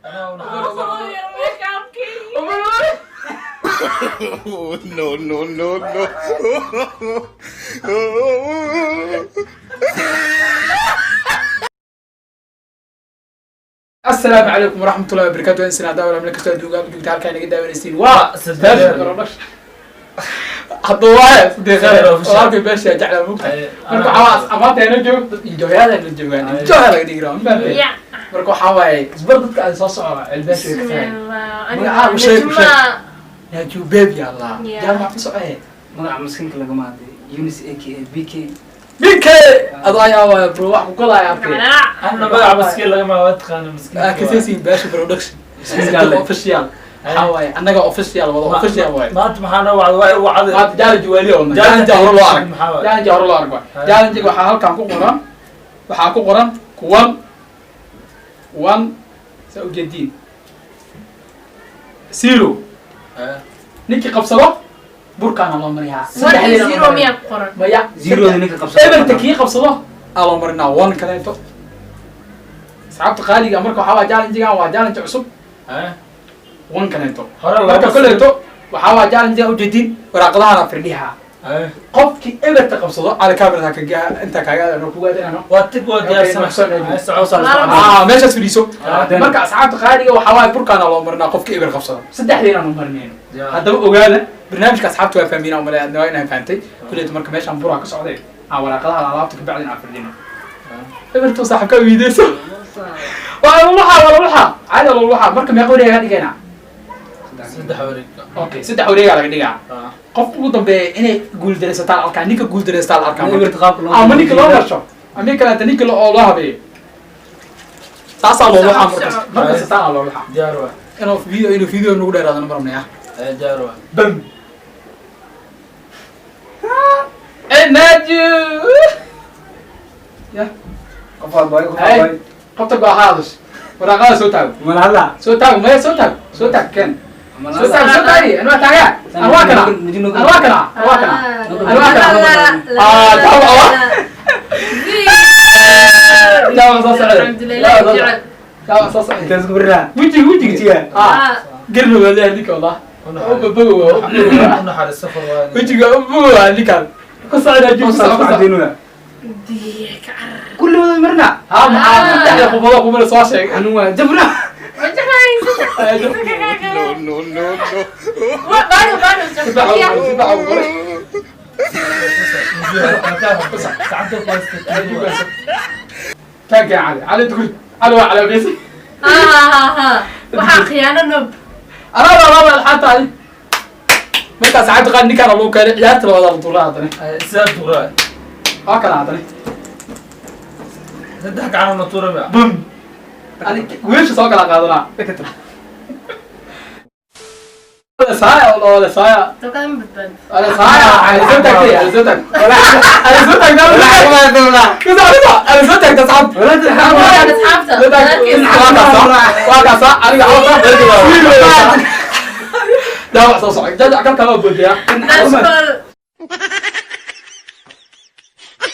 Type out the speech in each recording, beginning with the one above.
Oh, no, no, no, no. Asalaamu calaykum waraxmatullahi wabarakaatu. In sinaa daawala meel kastoo adduunka aad joogta, halkaa naga daawanaysiin waa hadda waaye Khayr official. Walaalkay beesha jeclaa mugta. Marka waxaa amaanta ina joog dad enjoyaada la joogaan, enjoya laga dhigi rabaa, ma fahamtay? Marka waxaa waaye isbar dadka aan soo socda cilbeesha way ka tahay. Magacaa u sheeg, u sheeg. Naaju baby Allah. Yeah. Jaamac ku socee. Magaca miskiinka lagama hadlay, Yunis aka BK. BK ado ayaa waaye bro, wax ku gadaya arkay. Anna magaca maskiin lagama waa taqaana maskiin. Kasaysiin beesha production. Miskiinka le. Official waxaa waaye, annaga official wada official waaye. Maanta maxaa noo wacday? Waa wacday. Maanta challenge waali oo challenge hore loo arag. Maxaa waaye? Challenge hore loo arag waay. Challenge waxaa halkan ku qoran, waxaa ku qoran one one, saa ujeediin, zero. Ninkii qabsado burkaana loo mariyaa. Saddexdeena loo mariyaa. Miyaa ku qoran? Maya. Zeroda ninka qabsado. Eberta kii qabsado aa loo marinaa one kaleeto, asxaabta qaaliga. Marka waxaa waa challengegan waa challenge cusub, one kaleeto. Hore loo Marka koleeto waxaa waa challengegan ujeedin waraaqadahana firdhiha. Qofkii eberta qabsado cali kamerada kaga inta kaaga aadano kugu aadanano. Waa tig, waa diyaarsan. Ah, meeshaas fadhiiso. Marka asxaabta qaaliga, waxaa waaye burkaana loo marinaa qofkii eber qabsado, saddexdeena marinayno. Haddaba ogaada barnaamijka, asxaabta waa fahmiina umale, adna waa inaa fahantay kuleet. Marka meeshaan buraa ka socday aan waraaqadaha alaabta kabacdin aan firdhino. Eberto saaxibka wiideyso waa luluxa, waa luluxa caadi, waa luluxa. Marka meeqa wareegaa dhigaynaa? Saddex wareeg. Okay, saddex wareegaa laga dhigaa. Qof ugu dambeeya inay guuldaraysataan arkaa, ninka guuldaraysataa la arkaa marka. Eberta qaabka loo Ama ninka loo marsho ama kaleeta ninka oo loo habeeyo, taasaa loo luxaa markasta, markasta taana loo luxaa. Diyaar waa. Inuu video nagu dheeraadana marabnaya. Diyaar waa. Bam naju ya. Qof walba, qof Hey. walba. Qabta go ahaadus, waraaqada soo taago. Mala hadla. Soo taago, maya, soo taago, soo taag, ken soo taago, soo taagi. Anwaa taagaa, anwaa kana, anwaa kana, anwaa kana, anwaa kana. Ah, jaamac jaamac soo socday, jaamac soo socday. Intaas ku biraa. Wejiga, wejiga. Wejiga. Ah, garna waa leeyahay ninka, wallah bogo. Unaxariis safar waa. Wejiga bogo waa ninkan ku socdaa, juu ku Saas ku socda. cadeynuya. Kulli wada marna. Ha, maxaa saddexda qubado qubada soo sheeg. Xanuun waa jabna. No, no, no, no. Gacanta ku haysta. Taaggan cali, cali tukul, cali waa calaamaysa. Waxaa khiyaano nob. Anaa laba alxaanta ali. Markaa saacadda qaar ninkaana lagu keenay ciyaarta labaad la tuuraa haddana. Sidaa tuuraa. Waa kana haddana. Saddex gacan na tuura miya? Bum ani wiilsha soo kala qaadanaa saaya wala saaya. Tokada ma badbaado. Wala saaya, ali soo taagtay, ali soo taag, ali soo taagtay, kusa kusa, ali soo taagtay asxaab. Asxaabta. Waa kaasa aniga cawsa daawac soo socay jajac kalka waa boodaya. Naskol.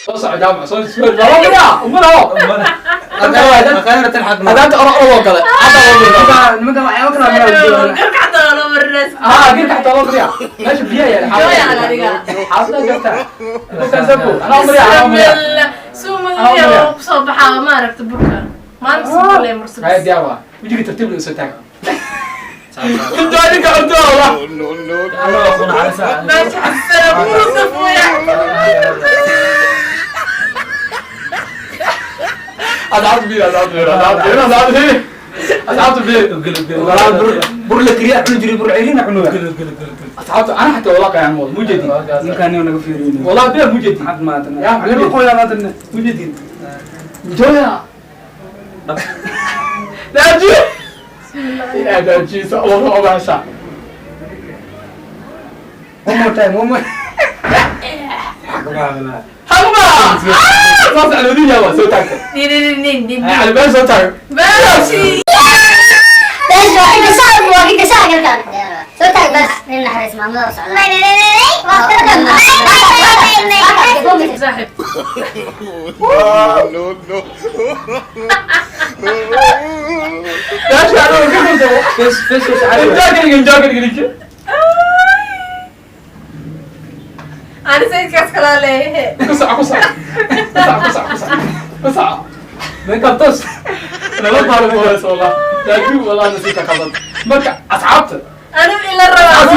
Soo soco jaamac, soo soo laba umana hadaanta oro oro loo galay hadda loo mariyaa. Nimanka waxyaabo kala mara. Garka xataa loo marinas. Ah, girka xataa loo mariyaa, meesha biyaha yaala. Jooya adiga. Xaafada joogtaa bukaan sabo, anaa mariyaa, anaa mariyaa. Suumadaya kusoo baxaa, ma aragta burka maalin kasta le mursad. Haya, diyaar waa, wejiga tartiib loo soo taaga intaa ninka cunto wallah. No, no, no. Alla waa ku naxariisa. Meesha xasana mursad weya. Asxaabta biir, asxaabta biir, asxaabta biir, asxaabta biir, asxaabta biir. Bur la kariya cuni jiray, bur ceyrina cunuga. Asxaabta ana xataa wallah qayaan mood mujeedin. Ninkaan naga fiiriyey. Wallah biir mujeedin. Maxad maatan. Ya, lama qoyaa maatan. Mujeedin joya daaji yaa daaji sa Allah ogaasha. One more time, one more. Halma soo socda waa soo taagtay. Nin nin. Cali been soo taag. Baashi. Soo taag bas nin naxariis maamada u socda. Saaxib. No, no, no. Meesha anuu Face face wash caadi. Enjoy ka dhig, enjoy ka dhig ninka. Ani sayidkaas kalaa leeyahe. Ku soco, ku soco, ku soco, ku soco, ku soco, ku soco. Makeup toos. Laba maalin ugu horeysa wallah, laakiin wallah nasiibka qaldan. Marka asxaabta Anigu ila rabaa.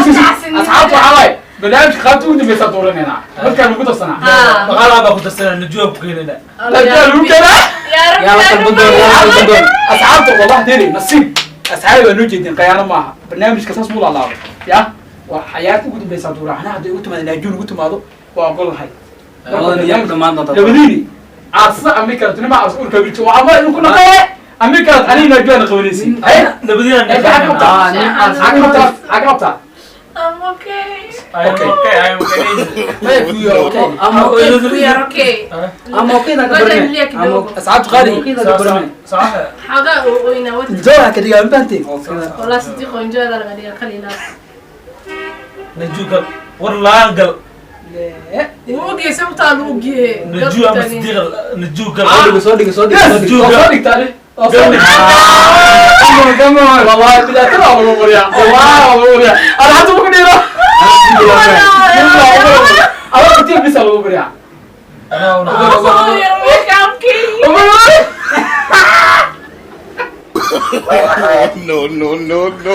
Asxaabta waxaa waaye barnaamijka qaabta ugu dambeysa dooranayna markaan lagu darsanaa. Dhaqaalaha baa ku darsanaa, najuwa ku keenayna. Laakiin lagu keenaa. Yaa rabbi. Yaa la qalban doona, yaa la qalban doona. Asxaabta wallah deri nasiib asxaabi baa noo jeedin, khiyaano maaha. Barnaamijka saas muu laalaabay ya waa xayaarta ugu dambeysa duura anaa hadday ugu timaado naajuun ugu timaado waa ogol lahay. Labadan iyaa ku dhammaan doonta. Labadiini aarsada amikalad nima aars urka wirto waa ama idinku naqee amikalad aniga naajuana qabanaysi. Labadiina. Xagga qabtaa. Ah, nin aars. Xagga qabtaa, xagga qabtaa. I'm okay. Okay, I'm okay. Maya kuyo okay. Ama okay. We are okay. Ama okay da ka Ngoja baranay. nilie kidogo. Asxaabta qaali. Okay da ka baranay. Xoogaa uu oynaa wad. Enjoy ka dhigaa, ma fahanteen? Wallah Sidiiqo enjoy laga dhigaa qalila. Najuwa war laan gal. Wuu ogyahay sababtaa lagu geeyey. Najuwa ama Sidiiq, Najuwa gal. Soo dhigo, soo dhigo, soo dhigo, soo dhigo. Yes, waa soo dhigtaa leh. Waa soo dhigtaa. Come on, come on. Wallahi billahi tala waa lagu mariyaa. Wallahi waa lagu mariyaa. Ana hadda ma ku dhiiro. Ama kutiya bisa lagu mariyaa. Anaa una. No, no, no, no.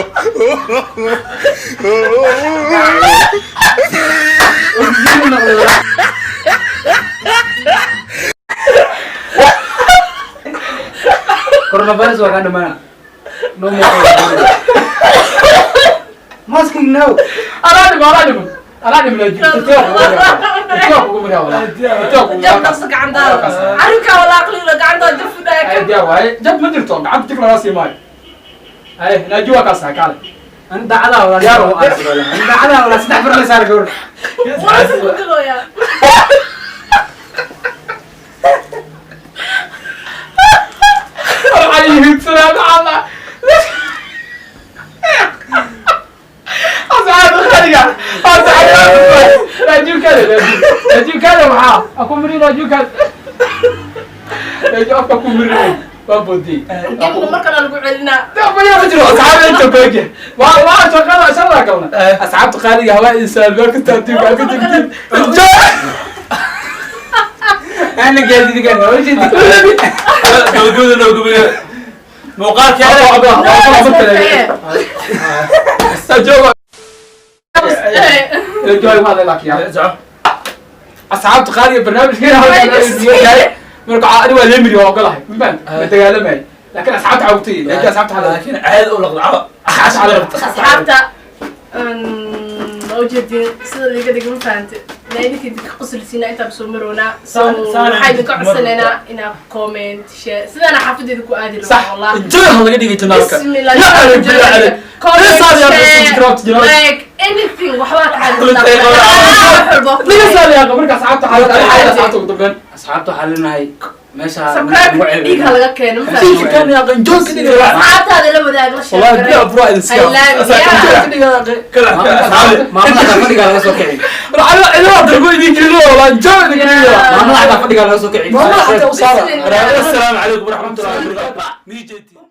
Coronavirus waa kaa dhamaana. No more coronavirus. Masking now. Anaa dhimo, anaa dhimo. Anaa dhimo Naajiib. Tartiib waa kugu mariyaa. Tartiib waa kugu mariyaa wallahi. Tartiib waa kugu mariyaa. Jabkaas gacantaada. Arrinkaa walaa aqliga gacantaada jab fudhaaya. Ay, diyaar waaye. Jab ma jirto. Gacanta jig lagaa sii maayo. Ay, Naajiib waa kaas, kaale. Ani daacadaha walaa. Diyaar waa. Ani daacadaha walaa saddex far la saar gawar. Waa isku diloyaa. Waxaa yihiin Allah. Asxaabta qaaliga. Asxaabta. Naajiib kaale, Naajiib. Naajiib kaale waxaa. Aku miri Naajiib kaale. Naajiib afka ku miri. Waa boodiyey. Gabadha markana lagu celinaa. Ma jiro asxaabta inta kooge. Waa waa shaqada shaqada galna. Asxaabta qaaliga hawaa insaan meel kasta adduunka aad ka joogtiin. Enjoy. Ana gaadiid gaan waa jeedi. Gabagabada noo gabagabada. Muuqaalkii Jooga. Enjoy ma laakiin. Asxaabta qaaliga barnaamijkeena marka ani waa leemiri waa ogolahay, ma fahamtay? Ma dagaalamay, laakiin asxaabta caawtay, laakiin asxaabta xalay. Laakiin caad u laqdacaba. Asxaabta ma ujeedin sida liiga dhigma fahante ilaa idinka idinka qosolsiina intaan soo marownaa. So waxaa idinka codsanaynaa inaa comment, share, sidaana xaafadeeda ku aadi sax rabaa wallah. Enjoy ha laga dhigay janaalka. Bismillah. Ya عليك بالله عليك. Comment, Niga saar yaa share, subscribe to janaalka. like anything waxbaa ka Niga saar yaa marka asxaabta xalay xalay asxaabta ugu dambeyn. Asxaabta waxaa leenahay meesha subscribe dhiig ha laga keeno ma fahamtay? Kan yaa enjoy ka dhigay. Asxaabtaada la wadaag, la Wallahi share. billahi bro idin siyaa. I love you. Ka dhigay. Maamada xataa fadhigaa laga soo kici. Waxaa ilaa darbo idin gelino wallah enjoy idin gelino. Maamada xataa fadhigaa laga soo kici. Maamada xataa u saara. Assalaamu calaykum waraxmatullahi wabarakaatu.